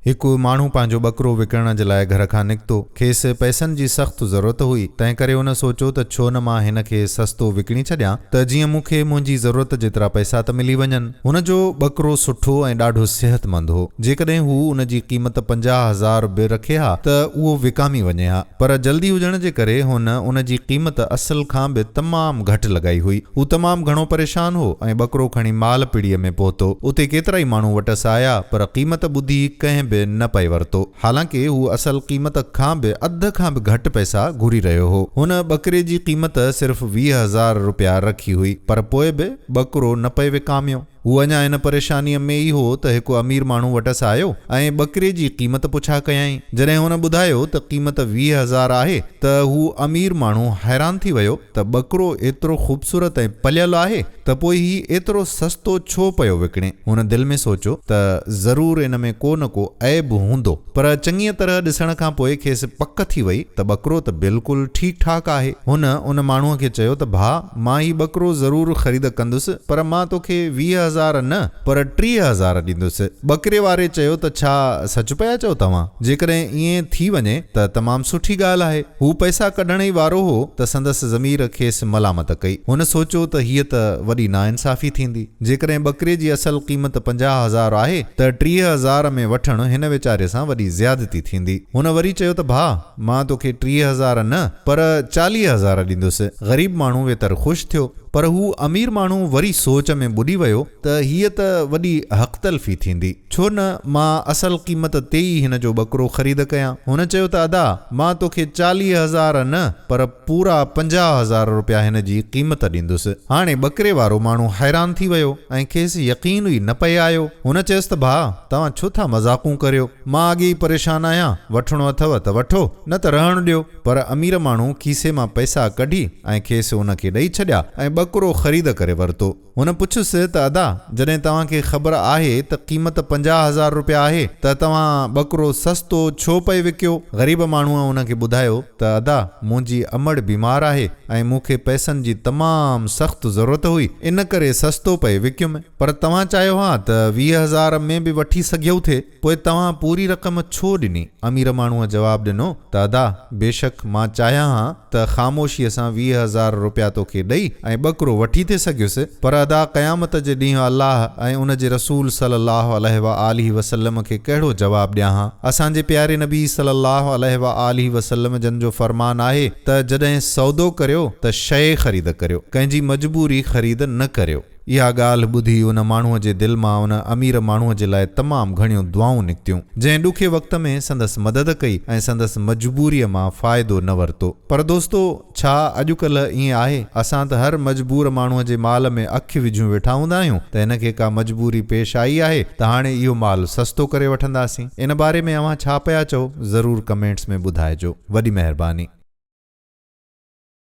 هڪ ماڻهو پنهنجو ٻڪرو وڪڻڻ جي لاء گهر کان نڪتو. کيس پئسن جي سخت ضرورت هئي، تنهنڪري هن سوچيو ته ڇو نه مان هن کي سستو وڪڻي ڇڏيان ته جيئن مون کي منهنجي ضرورت جيترا پئسا ته ملي وڃن. هن جو ٻڪرو سٺو ۽ ڏاڍو صحتمند هو. جيڪڏهن هو ان جي قيمت 50,000 به رکي ها ته اهو وڪامي وڃي ها. پر جلدي هجڻ جي ڪري هن ان جي قيمت اصل کان به تمام گهٽ لڳائي هئي. هو تمام گهڻو پريشان هو ۽ ٻڪرو کڻي مال پڙيء ۾ پهتو. اتي ڪيترائي ماڻهو وٽس آيا، پر قيمت ٻڌي ڪنهن به نه پئي ورتو. حالانڪه هو اصل قيمت کان به اڌ کان به گهٽ پئسا گهري رهيو هو. هن ٻڪري جي قيمت صرف 20,000 رپيا رکي هئي، پر پوء به ٻڪرو نه پئي وڪاميو. هو اڃا ان پريشانيء ۾ ئي هو ته هڪ امير ماڻهو وٽس آيو ۽ ٻڪري جي قيمت پڇا ڪيائين. جڏهن هن ٻڌايو ته قيمت 20,000 آهي ته هو امير ماڻهو حيران ٿي ويو ته ٻڪرو ايترو خوبصورت ۽ پليل آهي ته پوء هي ايترو سستو ڇو پيو وڪڻي؟ هن دل ۾ سوچيو ته ضرور ان ۾ ڪو نه ڪو عيب هوندو. پر چڱيء طرح ڏسڻ کان پوء کيس پڪ ٿي وئي ته ٻڪرو ته بلڪل ٺيڪ ٺاڪ آهي. هن ان ماڻهوء کي چيو ته ڀاء! مان هي ٻڪرو ضرور خريد ڪندس، پر مان توکي 20,000 نه، پر 30,000 ڏيندس. ٻڪري واري چيو ته ڇا سچ پيا چئو توهان؟ جيڪڏهن ائين ٿي وڃي ته تمام سٺي ڳالهه آهي. هو پئسا ڪڍڻ ئي وارو هو ته سندس ضمير کيس ملامت ڪئي. هن سوچيو ته هيء ته وڏي ناانصافي ٿيندي. جيڪڏهن ٻڪري جي اصل قيمت 50,000 آهي ته 30,000 ۾ وٺڻ هن ويچاري سان وڏي زيادتي ٿيندي. هن وري چيو ته ڀاء! مان توکي 30,000 نه پر 40,000 ڏيندس. غريب ماڻهو ويتر خوش ٿيو. پر هو امير ماڻهو وري سوچ ۾ ٻڏي ويو ته هيء ته وڏي حق تلفي ٿيندي. ڇو نه مان اصل قيمت تي ئي هن جو ٻڪرو خريد ڪيان. هن چيو ته ادا! مان توکي 40,000 نه پر پورا 50,000 روپيا هن جي قيمت ڏيندس. هاڻي ٻڪري وارو ماڻهو حيران ٿي ويو ۽ کيس يقين ئي نه پئي آيو. هن چيس ته ڀاء! توهان ڇو ٿا مذاقون ڪريو؟ مان اڳي ئي پريشان آهيان، وٺڻو اٿئو ته وٺو، نه ته رهڻ ڏيو. پر امير ماڻهو کيسي مان پئسا ڪڍي ۽ کيس ان کي ڏئي ڇڏيا ۽ ٻڪرو خريد ڪري ورتو. هن پڇيس ته ادا، جڏهن توهان کي خبر آهي ته قيمت 50,000 روپيا آهي ته توهان ٻڪرو سستو ڇو پئي وڪيو؟ غريب ماڻهوء هن کي ٻڌايو ته ادا، منهنجي امڙ بيمار آهي ۽ مون کي پئسن جي تمام سخت ضرورت هئي، ان ڪري سستو پئي وڪيم. پر توهان چاهيو ها ته 20,000 ۾ به وٺي سگهيو ٿي، پوء توهان پوري رقم ڇو ڏني؟ امير ماڻهوء جواب ڏنو ته ادا، بيشڪ مان چاهيان ها ته خاموشيء سان 20,000 روپيا توکي ڏئي ۽ ٻڪرو وٺي ٿي سگهيس، پر ادا قيامت جي ڏينهن الله ۽ ان جي رسول صلي الله عليه واٰله وسلم کي ڪهڙو جواب ڏيان ها؟ اسان جي پياري نبي صلي الله عليه واٰله وسلم جن جو فرمان آهي ته جڏهن سودو ڪريو ته شيء خريد ڪريو، ڪنهن جي مجبوري خريد نه ڪريو. اها ڳالهه ٻڌي ان ماڻهوء جي دل مان ان امير ماڻهوء جي لاء تمام گهڻيون دعائون نڪتيون، جنهن ڏکي وقت ۾ سندس مدد ڪئي ۽ سندس مجبوريء مان فائدو نه ورتو. پر دوستو! ڇا اڄڪلهه ائين آهي؟ اسان ته هر مجبور ماڻهوء جي مال ۾ اک وجهيون ويٺا هوندا آهيون ته هن کي ڪا مجبوري پيش آئي آهي ته هاڻي اهو مال سستو ڪري وٺنداسين. ان باري ۾ اوهان ڇا پيا چئو؟ ضرور ڪمينٽس ۾ ٻڌائجو. وڏي مهرباني.